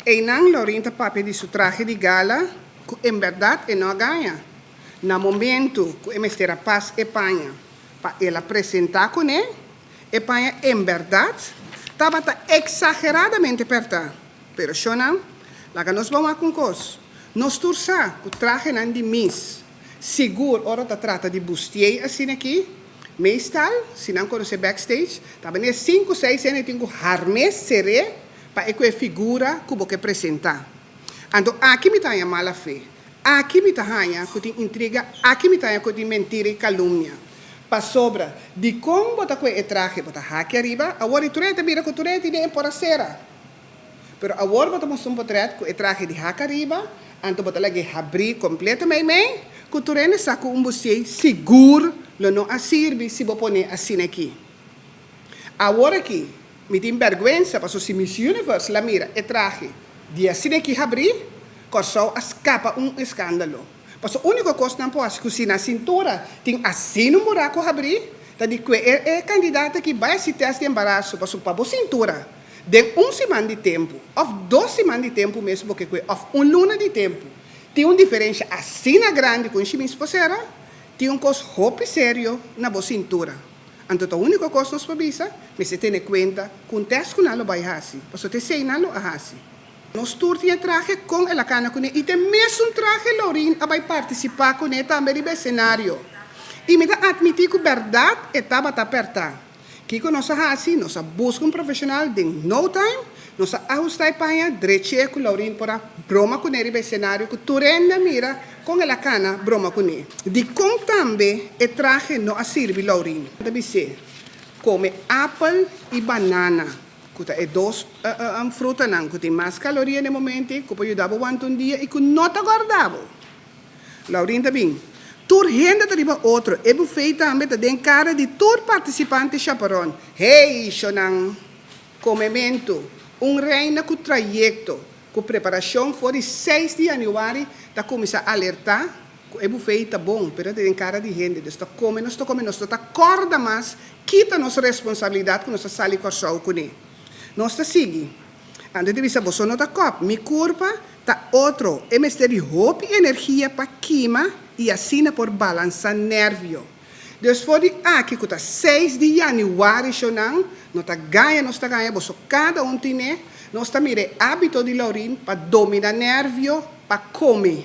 Einan Laureen ta papia di su trahe di gala ku en bèrdat e no a gaña. Na momentu ku e mester a pas e paña pa el a presentá kuné, e paña en bèrdat tabata eksageradamente pèrtá. Pero shonnan, laga nos ban wak un kos, nos tur sa ku trahenan di Miss, sigur ora ta trata di bustier asina aki, meestal, si nan konosé backstage, ta bini e sinku seis hende tin ku harm'é ser'é pa e ku e figura ku bo ke presentá. Anto aki mi ta haña mala fe, aki mi ta haña ku tin intriga, aki mi ta haña ku tin mentira i kalumnia. Pasobra, dikon bo ta kue e trahe, bo ta haki ariba, awor i tur hende ta mira ku tur hende tin den e por a sera. Pero awor bo ta mustra un potret ku e trahe di hak ariba, anto bo ta lag'é habrí kompleto meimei, ku tur hende sa ku un bustié sigur lo no a sirbi si bo pon'é asina aki. Awor aki, mi tin bèrgwensa paso si Miss Universe la mira e trahe di asina aki habrí, Kòrsou a skapa un eskándalo. Paso úniko kos nan por hasi ku si na sintura tin asina un buraku habrí, ta di kue e kandidato aki bai hasi tèst di embaraso paso pa bo sintura Den un siman di tempu, òf dos siman di tempu mes bo ke kue, òf un luna di tempu, tin un diferensha asina grandi ku un shimis por sera, tin un kos hopi serio na bo sintura. Anto ta úniko kos nos por bisa, mester tene kuenta ku un tèst ku nan lo bai hasi, pasobra ta esei nan lo a hasi. Nos tur tin e trahe kon el a kana kuné i ta e mesun trahe Laureen a bai partisipá kuné tambe riba esenario. I mi ta atmití ku bèrdat e tabata pèrtá. Kiko nos a hasi? Nos a buska un profeshonal den no time, nos a ahustá e paña, drech'é ku Laureen por a broma kuné riba esenario ku tur hende a mira kon el a kana broma kuné. Dikon tambe e trahe no a sirbi Laureen? Ta bis'é, Kome apel i banana, ku ta e dos frutanan ku tin mas kaloria na e momento ei, ku por yuda bo wanta un dia i ku no ta gòrda bo. Laurin ta bin. Tur hende ta riba otro. E buffet tambe ta den kara di tur partisipante chaperon. Hey, shonan! Komementu, Un reina ku trayekto, ku preparashon for di seis di yanüari ta kuminsá alertá ku e buffet ta bon, pero ta den kara di hende. Dus ta kome nos ta kome, nos no ta kòrda mas ki ta nos responsabilidat ku nos ta sali Kòrsou kuné. Nos ta sigui. Anto di bisa, Boso no ta kòp, mi kurpa ta otro, e mester di hopi energia pa kima i asina por balansá nèrvio. Dus for di aki ku ta seis di yanüari shownan, no ta gaña nos ta gaña boso kada un tine, nos ta mira e ábito di Laureen pa dominá nèrvio pa kome.